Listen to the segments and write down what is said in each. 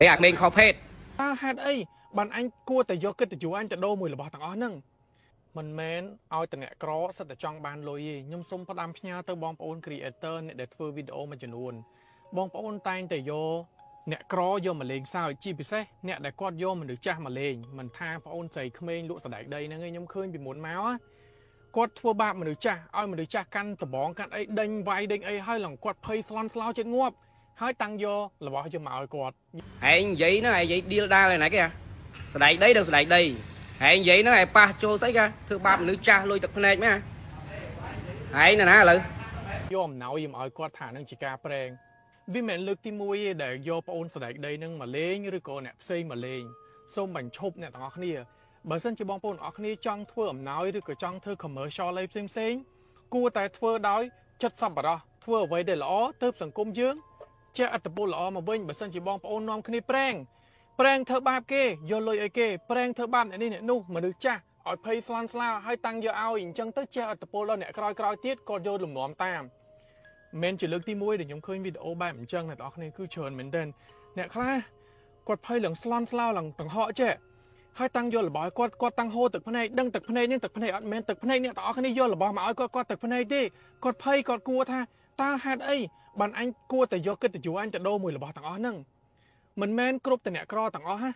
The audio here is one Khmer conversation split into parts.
ហេអាក្មេងខុសភេទ តើហេតុអីបានអញគួរតែយកកិត្តិយសអញទៅដូរមួយរបស់ទាំងអស់ហ្នឹងមិនមែនឲ្យតអ្នកក្រសិតតែចង់បានលុយទេខ្ញុំសូមផ្ដាំផ្ញើទៅបងប្អូន creator អ្នកដែលធ្វើវីដេអូមួយចំនួនបងប្អូនតែងតែយកអ្នកក្រយកមកលេងសើចជាពិសេសអ្នកដែលគាត់យកមនុស្សចាស់មកលេងមិនថាប្អូនស្រីក្មេងលក់សណ្ដែកដីហ្នឹងឯងខ្ញុំឃើញពីមុនមកគាត់ធ្វើបាបមនុស្សចាស់ឲ្យមនុស្សចាស់កាន់ដបងកាន់អីដេញវាយដេញអីហើយឡើងគាត់ភ័យស្លន់ស្លោចិត្តងាប់ហើយតាំងយករបស់យកមកឲ្យគាត់ ឯងនិយាយហ្នឹងឯងនិយាយឌៀលដាលឯណាគេហ่ะស្ដែកដីដល់ស្ដែកដីឯងនិយាយហ្នឹងឯងប៉ះចូលស្អីកាធ្វើបាបមនុស្សចាស់លុយទឹកភ្នែកមែនហ៎ឯងណាណាឥឡូវ យកអំណោយមកឲ្យគាត់ថានឹងជាការប្រេងវាមិនមែនលើកទី1ទេដែលយកប្អូនស្ដែកដីនឹងមកលេងឬក៏អ្នកផ្សេងមកលេងសូមបញ្ឈប់អ្នកទាំងអស់គ្នាបើសិនជាបងប្អូនទាំងអស់គ្នាចង់ធ្វើអំណោយឬក៏ចង់ធ្វើ commercial អីផ្សេងផ្សេងៗគួរតែធ្វើដោយចិត្តសប្បុរសធ្វើអ្វីដែលល្អទើបសង្គមយើងជះឥទ្ធិពលល្អមកវិញបើសិនជាបងប្អូននាំគ្នាប្រេងប្រេងធ្វើបាបគេយកលុយឲ្យគេប្រេងធ្វើបាបអ្នកនេះអ្នកនោះមនុស្សចាស់ឲ្យភ័យស្លន់ស្លោហើយតាំងយកឲ្យអញ្ចឹងទៅជះឥទ្ធិពលដល់អ្នកក្រោយៗទៀតក៏យកលំនាំតាម មិនមែនជាលើកទី1ដែលខ្ញុំឃើញវីដេអូបែបអញ្ចឹងអ្នកទាំងអស់គ្នាគឺច្រើនមែនទែនអ្នកខ្លះគាត់ភ័យឡើងស្លន់ស្លោឡើងតង្ហក់ចេះហើយតាំងយករបស់ឲ្យគាត់គាត់តាំងហូរទឹកភ្នែកដឹងទឹកភ្នែកនេះទឹកភ្នែកអត់មែនទឹកភ្នែកអ្នកទាំងអស់គ្នាយករបស់មកឲ្យគាត់គាត់ទឹកភ្នែកទេគាត់ភ័យគាត់គួរថាតើហេតុអីបានអញគួរតែយកកិត្តិយសអញទៅដូរមួយរបស់ទាំងអស់ហ្នឹងមិនមែនគ្រប់តែអ្នកក្រទាំងអស់ណា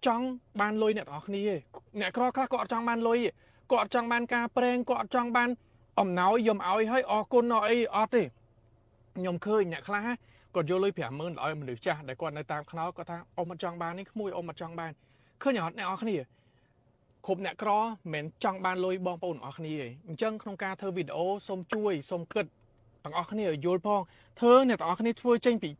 ចង់បានលុយអ្នកទាំងអស់គ្នាទេអ្នកក្រខ្លះក៏អត់ចង់បានលុយទេគាត់អត់ចង់បានការប្រេងគាត់អត់ចង់បានអំណោយយកមកឲ្យហើយអរគុណអីអត់ទេ ខ្ញុំឃើញអ្នកខ្លះគាត់យកលុយ50000ឲ្យមនុស្សចាស់ដែលគាត់នៅតាមខ្នោគាត់ថាអ៊ំអត់ចង់បាននេះក្មួយអ៊ំអត់ចង់បានឃើញអត់អ្នកនរគ្នាគ្រប់អ្នកក្រមិនមែនចង់បានលុយបងប្អូនទាំងអស់គ្នាទេអញ្ចឹងក្នុងការធ្វើវីដេអូសូមជួយសូមគិតទាំងអស់គ្នាឲ្យយល់ផងធ្វើអ្នកទាំងអស់គ្នាធ្វើចេញពី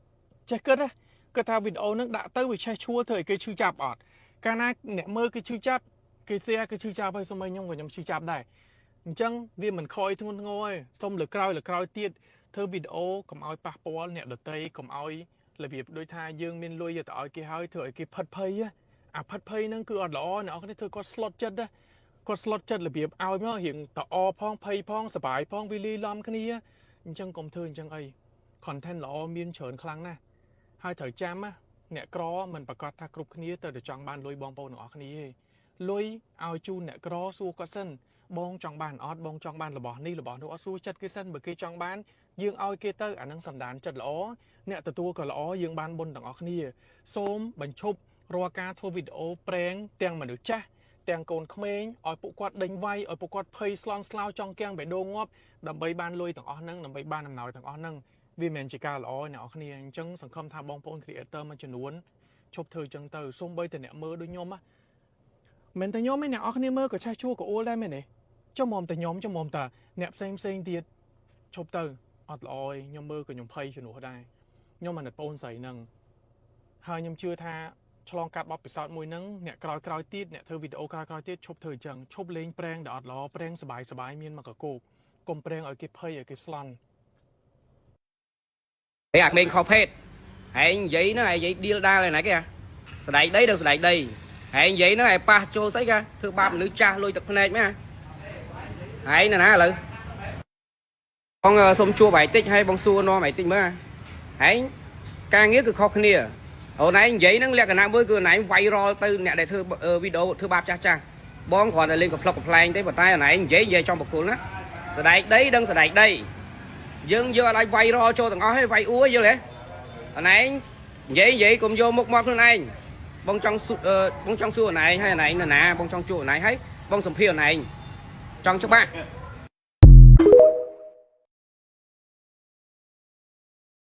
ចេះគិតណាគិតថាវីដេអូហ្នឹងដាក់ទៅវាឆេះឈួលធ្វើឲ្យគេឈឺចាប់អត់កាលណាអ្នកមើលគេឈឺចាប់គេ share គេឈឺចាប់ហើយសូម្បីខ្ញុំក៏ខ្ញុំឈឺចាប់ដែរអញ្ចឹងវាមិនខ້ອຍធ្ងន់ធ្ងរទេសូមលើក្រោយលើក្រោយទៀត ធ្វើវីដេអូកុំឲ្យប៉ះពាល់អ្នកដទៃកុំឲ្យរបៀបដូចថាយើងមានលុយយកទៅឲ្យគេហើយធ្វើឲ្យគេផិតភ័យណាអាផិតភ័យហ្នឹងគឺអត់ល្អអ្នកនរគ្នាធ្វើគាត់ស្លុតចិត្តណាគាត់ស្លុតចិត្តរបៀបឲ្យមករៀងតអផងភ័យផងសបាយផងវាលីលំគ្នាអញ្ចឹងកុំធ្វើអញ្ចឹងអី content ល្អមានច្រើនខ្លាំងណាស់ហើយត្រូវចាំណាអ្នកក្រមិនប្រកាសថាគ្រប់គ្នាទៅតែចង់បានលុយបងប្អូនទាំងអស់គ្នាទេលុយឲ្យជូនអ្នកក្រសួរគាត់សិនបងចង់បានអត់បងចង់បានរបស់នេះរបស់នោះអត់សួរចិត្តគេសិនបើគេចង់បាន យើងឲ្យគេទៅអានឹងសំដានចិត្តល្អអ្នកទទួលក៏ល្អយើងបានបុណ្យទាំងអស់គ្នាសូមបញ្ឈប់រាល់ការធ្វើវីដេអូប្រេងទាំងមនុស្សចាស់ទាំងកូនក្មេងឲ្យពួកគាត់ដេញវាយឲ្យពួកគាត់ភ័យស្លន់ស្លោចង់គាំងបេះដូងងាប់ដើម្បីបានលុយទាំងអស់ហ្នឹងដើម្បីបានអំណោយទាំងអស់ហ្នឹងវាមិនមែនជាការល្អទេអ្នកនរគ្នាអញ្ចឹងសង្ឃឹមថាបងប្អូន creator មួយចំនួនឈប់ធ្វើអញ្ចឹងទៅសូម្បីតែអ្នកមើលដូចខ្ញុំណាមិនតែខ្ញុំទេអ្នកនរគ្នាមើលក៏ឆេះឈួរក៏អួលដែរមែនទេចុះមកតែខ្ញុំចុះមកតែអ្នកផ្សេងផ្សេងទៀតឈប់ទៅ អត់ល្អឯងខ្ញុំមើលក៏ខ្ញុំភ័យជំនួសដែរខ្ញុំអាណិតប្អូនស្រីហ្នឹងហើយខ្ញុំជឿថាឆ្លងកាត់បទពិសោធន៍មួយហ្នឹងអ្នកក្រោយក្រោយទៀតអ្នកធ្វើវីដេអូក្រោយក្រោយទៀតឈប់ធ្វើអញ្ចឹងឈប់លេងប្រេងដែលអត់ល្អប្រេងសបាយសបាយមានមកកកោកកុំប្រេងឲ្យគេភ័យឲ្យគេស្លន់ ហេអាក្មេងខុសភេទឯងនិយាយហ្នឹងឯងនិយាយឌៀលដាលឯណាគេហ่ะស្ដែកដីដល់ស្ដែកដីឯងនិយាយហ្នឹងឯងប៉ះចូលស្អីកាធ្វើបាបមនុស្សចាស់លុយទឹកភ្នែកមែនហ៎ឯងណាណាឥឡូវបងសុំជួបឯងតិចហើយបងសួរនាំឯងតិចមើលឯងការងារគឺខុសគ្នាអូនឯងនិយាយហ្នឹងលក្ខណៈមួយគឺអូនឯង viral ទៅអ្នកដែលធ្វើវីដេអូធ្វើបាបចាស់ចាស់បងគ្រាន់តែលេងកំប្លុកកំប្លែងទេប៉ុន្តែអូនឯងនិយាយនិយាយចំបកគលណាស្ដែកដីដឹងស្ដែកដីយើងយកឲ្យ viral ចូលទាំងអស់ហើយវាយអួយយល់ទេអូនឯងនិយាយនិយាយកុំយកមុខមកខ្លួនឯងបងចង់បងចង់សួរអូនឯងហើយអូនឯងនៅណាបងចង់ជួបអូនឯងហើយបងសម្ភារអូនឯងចង់ច្បាស់